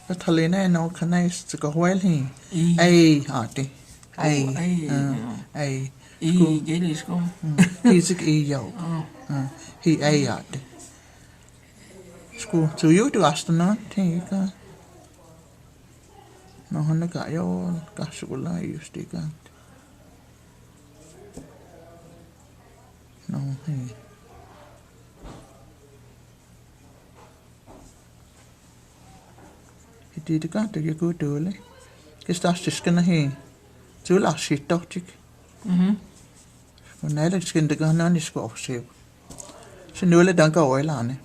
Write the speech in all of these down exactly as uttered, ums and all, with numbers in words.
Katalina, no, kanai, sika huel hi. I. Ei, ati. Ei. Oh, ei, ah, ja. Ei. I, sku. Geli sku. Mm. Hi sik i yau. Oh. Ah, hi ei ati. Sku, so you do asta, no? Ti ka. No, hana ka yo, ka sukula, you stick out. No, hi. Hi ti ti ka ti ki ku tu le. Ki sta stis ka na hi. Tu la si to tik. Mhm. Ko na le skin ti ka na ni sko si. Si nu le dan ka oi la ne.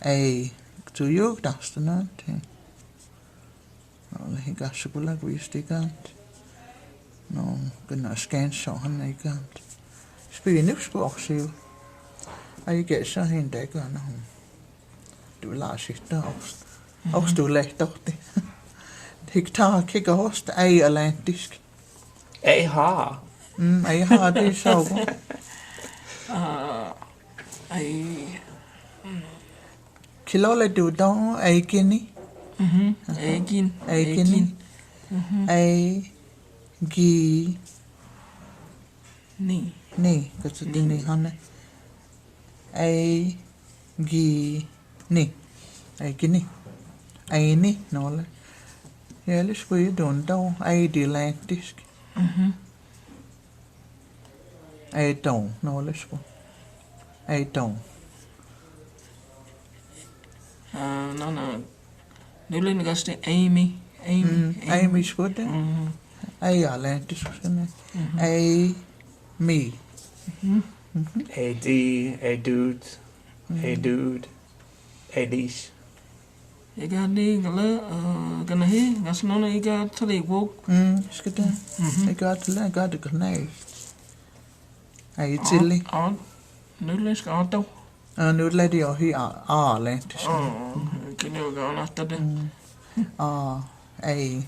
Ei, tu yu ta sta na ti. No, le hi ka sukula ku yu stick out. No, ka na scan so han na i ka. Spi ni sku oxil. Ai ke sa hin te ka na hum. Tu la si ta ox. Ox tu le tohti. Hik ta ki ka host ei alantisk. Ei ha. Mm, ei ha ti sa ko. Ah, ei. Kilo le tu to, ei kini. Mhm. Aha. Ei kin. Ei kini. Ei kin. Mhm. Ei gi. Ni. Ni, ka sa ti ni. Ni hane. Ei gi ni. Ei kini. Ei ni, no le. Ya le sku i don to, ei di lantisk. Mhm. Ei to, no le sku. Ei to. Ah, no, no. Nu le ni gasti Amy. Amy. Mm, Amy. Amy sku te. Mhm. Ei alantisk sku ne. Mhm. Ei mi. Mhm. Mhm. Ei di, ei dude, ei dude, ei dis. I ka di ngala, eh, ka na hi, ngas no na i ka tali wok. Mm, skita. Mhm. I ka tali, i ka di ka na. Ei tili. Ah, ah, nu le ska to. Ah, nu le di o hi a, a le. Oh, kini o ka na ta de. Mm. Ah, ei.